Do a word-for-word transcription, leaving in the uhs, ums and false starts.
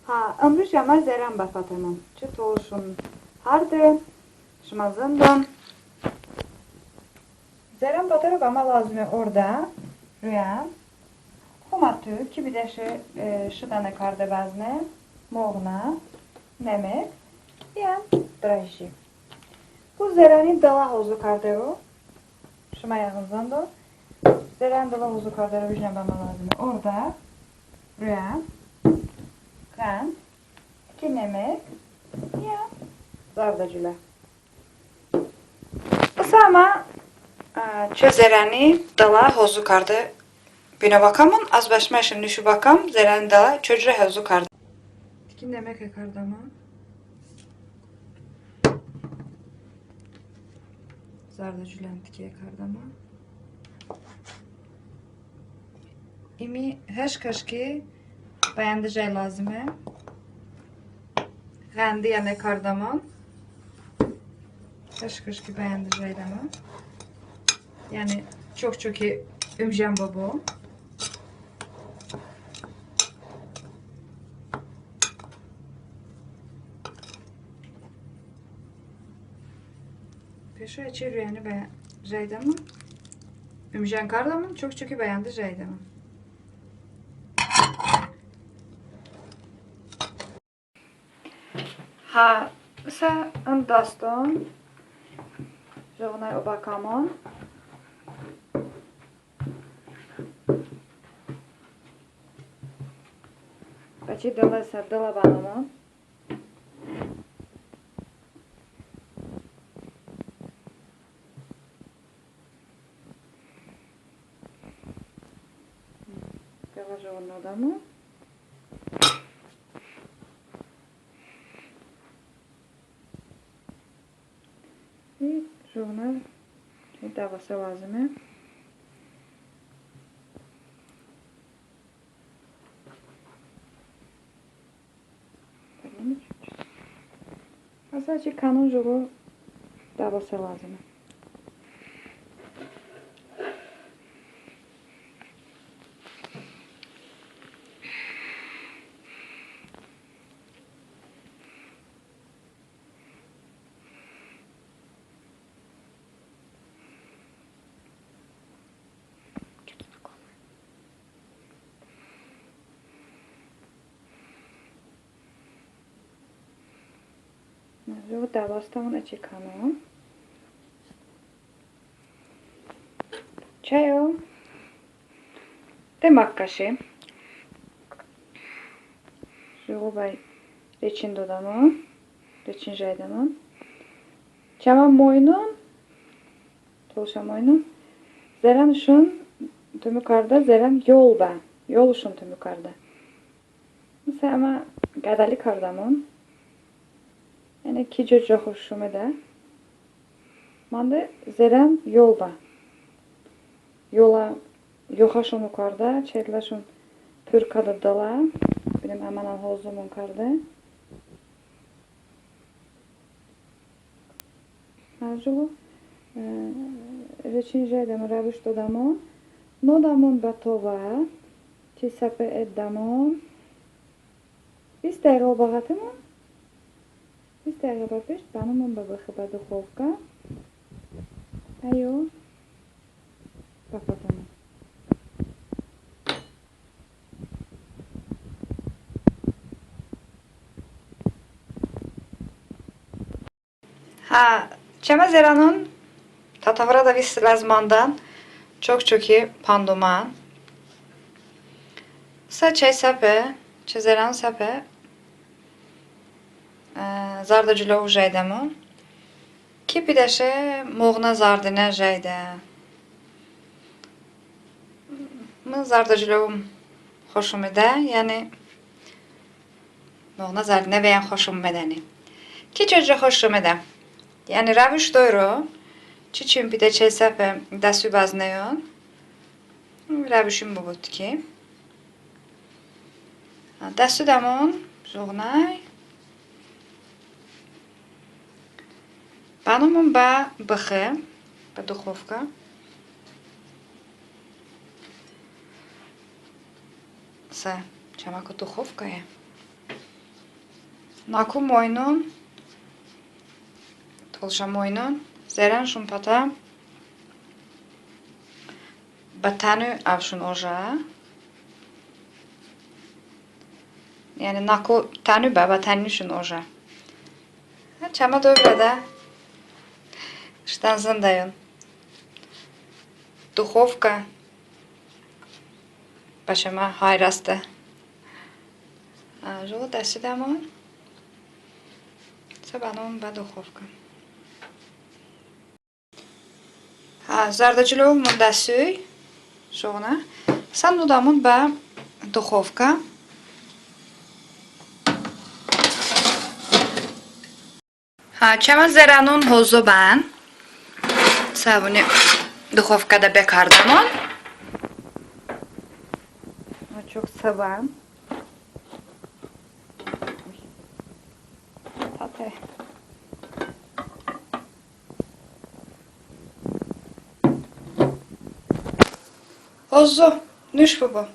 Ha, ımruj əmə zərən bəpatemon. Çı tolışon harde, şımə zındən. Zərən patero bəmə lazıme ordə, ruə, homə tu, ki bıdəşe, e, şıdənə karde bəzne, moğnə, nəmək, iyən drojji. Bı zərəni dılə hozı kardero, şımə yəğın zındən. Zərəni dılə hozı kardero bıjən bəmə lazıme ordə, ruə, ğənd, tiki nəmək, iyən zardəcılə. Isə əmə, ə, çəy zərəni dılə hozı karde bino bəkamon, az bəşmə şımə nişo bəkam, zərəni dılə çocurə hozı karde. Tiki nəmək əkardəmon. Zardəcılən tiki əkardəmon. İmi hiç kəs ki bə yəndı jəy lazıme. Ğəndi yəni kardəmon. Hiç kəs ki bə yəndı jəydəmon. Yəni çok-çoki ımjən bıbu. Peşo əçəy ruəni bə yəndı jəydəmon. Imjən kardəmon, çok-çoki bə yəndı jəydəmon. Ha, ısə ın dastən jıqonəy obəkamon. Bəçəy dılə sə dılə bənomon. Qılə jıqo nodəmon. Ve jıqonə dəvosə lazıme. Məsələn, çı kənon jıqo dəvosə lazıme. Jıqo dəvosəmon əçəy kənon. Çəyo de maqqaşe. Jıqo bəy reçin dodəmon, reçin jəydəmon. Çəmə moynon, tolışə moynon. Zərənışon tımu kardə, zərən yol bə, yolışon tımu kardə. Isə əmə qədəli kardəmon. Yəni ki co co xoş omedə. Mandə zərən yol bə. Yolə yoxəşon okardə, çəyləşon pur kardə dılə. Bınəm əmənən hozımon kardə. Əv jıqo, e, reçin jəydəmon, rəvuş dodəmon. Nodəmon bə tovə, çəy səpe etdəmon. Vist dəqiqə obəqətemon. Vist dəqiqə bəpeşt bənomon bə bıxi bə duxovka. Əyo bəpatemon. Hə, çəmə zərənon tətə vırədə vist ləz mandən, çok-çoki pandomən. Isə çəy səpe, çəy zərənon səpe, e, zardəcılə jəydəmon. Ki pidəşe moğnə zardinə jəydə. Mı zardəcıləm xoş omedə, yəni moğnə zardinə veyən xoş omedəni. Ki co co xoş omedə. Yəni rəvuş doyro, çiçon pidə çəy səpe dəsu bəzneyon. Rəvuşım bıbu ki. Dəsu dəmon jıqonəy. Bənomon bə bıxi, bə duxovka. Sə çəməku duxovkaye. Nako moynon, tolışə moynon, zerənşon pətə bə tənü əvşon ojə. Yəni nako tənü bə, bə tənüşon ojə. Hə, çəmə dovrədə ıştən zındəyon. Duxovka bə şımə hay rəstə. Ə, jıqo dəsidəmon. Sə bənomon bə duxovka. Hə, zardəcılovımon dəsıy. Jıqonə. Sə nodəmon bə duxovka. Hə, çəmə zerənon hozı bən. Sə əvoni duxovkadə bekardəmon. Çok sıbən. Hozı, nuş bıbu.